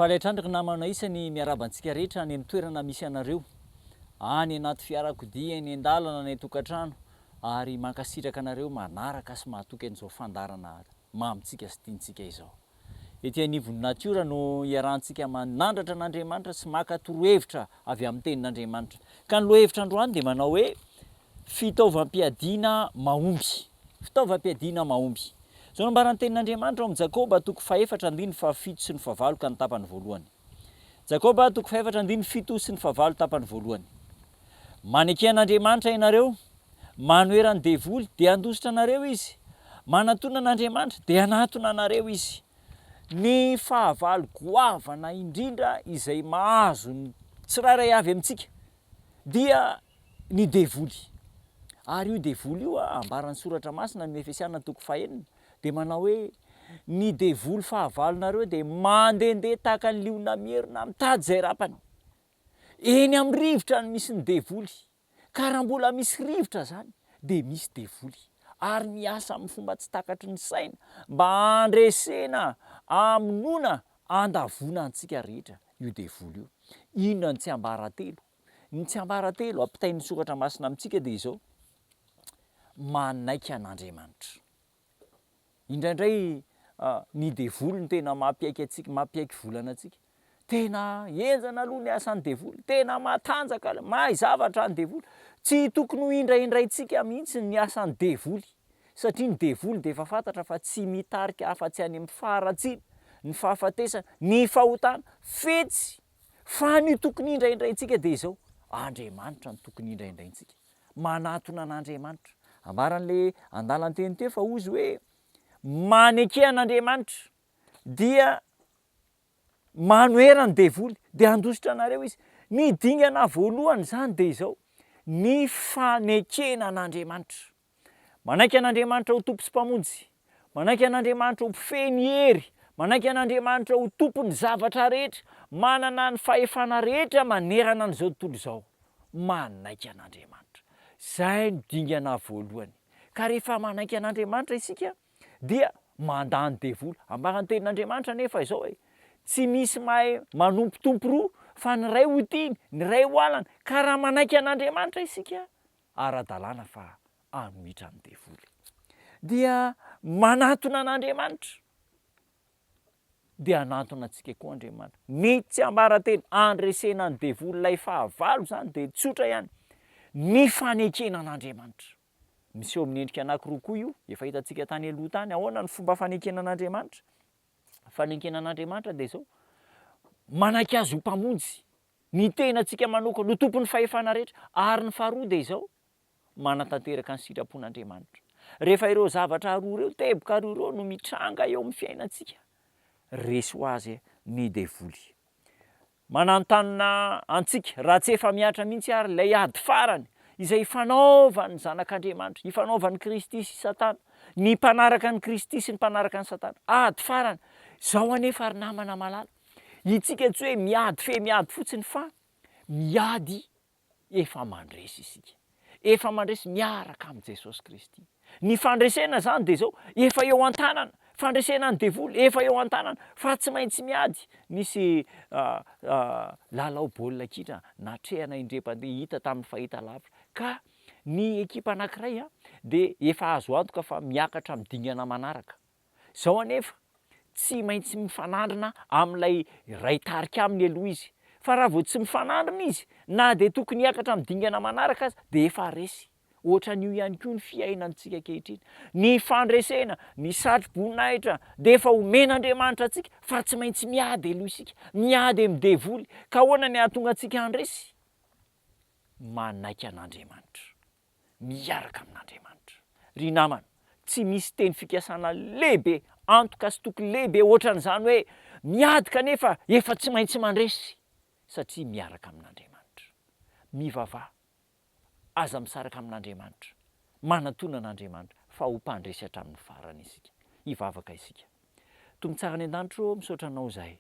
Faly hatrany ry namana isany miarahaba antsika rehetra any amin'ny toerana misy anareo, any anaty fiarakodia, eny an-dalana, any an-tokantrano ary mankasitraka anareo manaraka sy mahatoky an'izao fandaharana mamintsika sy tiantsika izao. Ety anivon'ny natiora no iarahantsika manandratra an'Andriamanitra sy maka torohevitra avy amin'ny tenin'Andriamanitra. Ka ny lohahevitra androany dia manao hoe fitaovam-piadiana mahomby. Fitaovam-piadiana mahomby. Izao no ambaran'ny tenin'Andriamanitra ao amin'ny Jakoba toko fahefatra andininy fahafito sy ny fahavalo ka ny tapany voalohany. Jakoba toko fahefatra andininy fito sy ny fahavalo tapany voalohany. Maneke an'Andriamanitra ianareo, manohera ny devoly, dia handositra anareo izy. Manatona an'Andriamanitra, dia hanatona anareo izy. Ny fahavalo goavana indrindra izay mahazo ny tsirairay avy amintsika dia ny devoly. Ary io devoly io, ambaran'ny Soratra Masina ny Efesiana toko fahenina, dia manao hoe, Ny devoly fahavalonareo dia mandehandeha tahaka ny liona mierona mitady izay rapany. Eny amin'ny rivotra no misy ny devoly, ka raha mbola misy rivotra izany dia misy devoly, ary miasa amin'ny fomba tsy takatry ny saina mba handresena, hamonoana, handavoana antsika rehetra io devoly io. Inona ny tsiambaratelo? Ny tsiambaratelo ampitain'ny Soratra Masina amintsika dia izao, manaiky an'Andriamanitra. Indraindray ny devoly no tena mampiaiky antsika, mampiaiky volana antsika. Tena henjana aloha ny asan'ny devoly, tena matanjaka, mahay zavatra ny devoly. Tsy tokony ho indraindraintsika mihitsy ny asan'ny devoly, satria ny devoly dia efa fantatra fa tsy mitarika afa-tsy any amin'ny faharatsiana, ny fahafatesana, ny fahotana, fetsy. Fa ny tokony hindraindraintsika dia izao, Andriamanitra no tokony hindraindraintsika. Manatona an'Andriamanitra. Ambaran'ilay andalan-teny teo fa hozy hoe maneke an'Andriamanitra dia manohera ny devoly dia handositra anareo izy. Ny dingana voalohany izany dia izao, ny fanekena an'Andriamanitra. Manaiky an'Andriamanitra ho Tompo sy Mpamonjy, manaiky an'Andriamanitra ho mpifehy ny hery, manaiky an'Andriamanitra ho Tompon'ny zavatra rehetra, manana ny fahefana rehetra manerana an'izao tontolo izao. Manaiky an'Andriamanitra. Izay no dingana voalohany. Ka rehefa manaiky an'Andriamanitra isika dia mandà ny devoly. Ambaran'ny tenin'Andriamanitra anefa izao hoe, Tsy misy mahay manompo tompo roa, fa ny iray ho tiany, ny iray ho halany. Ka raha manaiky an'Andriamanitra isika, ara-dalàna fa hanohitra ny devoly. Dia manatona an'Andriamanitra. Dia hanantona antsika koa Andriamanitra. Ny tsiambaratelo handresena ny devoly ilay fahavalo izany dia tsotra ihany, ny fanekena an'Andriamanitra. Miseho amin'ny endrika anankiroa koa io, efa hitantsika tany aloha tany, ahoana ny fomba fanekena an'Andriamanitra? Fanekena an'Andriamanitra dia izao, manaiky Azy ho Mpamonjy, Ny tenantsika manokana ho tompon'ny fahefana rehetra. Ary ny faharoa dia izao, manatanteraka ny sitrapon'Andriamanitra. Rehefa ireo zavatra roa ireo, teboka roa ireo no mitranga eo amin'ny fiainantsika, resy ho azy ny devoly. Mananontanona antsika, raha tsy efa mihatra mihitsy ary ilay ady farany izay ifanaovan'ny zanak'Andriamanitra, ifanaovan'i Kristy sy Satana, ny mpanaraka an'i Kristy sy ny mpanaraka an'i Satana. Ady farany. Izao anefa ry namana malala, Itsika tsy hoe miady fe miady fotsiny fa miady efa mandresy isika. Efa mandresy miaraka amin'i Jesosy Kristy. Ny fandresena izany dia izao, efa eo an-tanana. Fandresena ny devoly efa eo an-tanana fa tsy maintsy miady. Nisy lalao baolina kitra natrehana indray mpandeha hita tamin'ny fahitalavitra ka ny ekipa anankiray dia efa azo antoka fa miakatra amin'ny dingana manaraka. Izao anefa, tsy maintsy mifanandrina amin'ilay iray tarika aminy aloha izy. Fa raha vao tsy mifanandrina izy, na dia tokony hiakatra amin'ny dingana manaraka aza, dia efa resy. Ohatran'io ihany koa ny fiainantsika ankehitriny. Ny fandresena, ny satroboninahitra dia efa omen'Andriamanitra antsika, fa tsy maintsy miady aloha isika. Miady amin'ny devoly. Ka ahoana ny hahatonga antsika handresy? Manaiky an'Andriamanitra. miaraka amin'Andriamanitra. Ry namana, tsy misy teny fikasana lehibe, antoka sy toky lehibe ohatran'izany hoe miady kanefa efa tsy maintsy mandresy satria miaraka amin'Andriamanitra. Mivavaha, aza misaraka amin'Andriamanitra, manatona an'Andriamanitra fa ho mpandresy hatramin'ny farany isika. Hivavaka isika. Tompo tsara any an-danitra ô, misaotra Anao izahay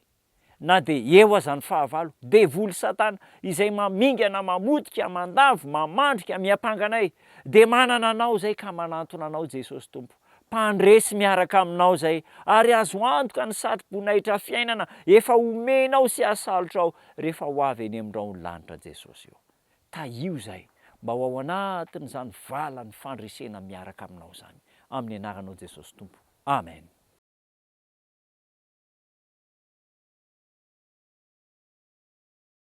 Na dia eo aza ny fahavalo, devoly satana, izay mamingana, mamotika, mandavo, mamandrika, miampanga anay, dia manana Anao izay ka manantona Anao Jesosy Tompo. Mpandresy miaraka aminao izay, ary azo antoka ny satroboninahitra fiainana efa omenao sy asalotrao rehefa ho avy eny amin'ny rahon'ny lanitra Jesosy o. Tahio izay mba ho ao anatin'izany valan'ny fandresena miaraka aminao izany. Amin'ny anaranao Jesosy Tompo. Amen.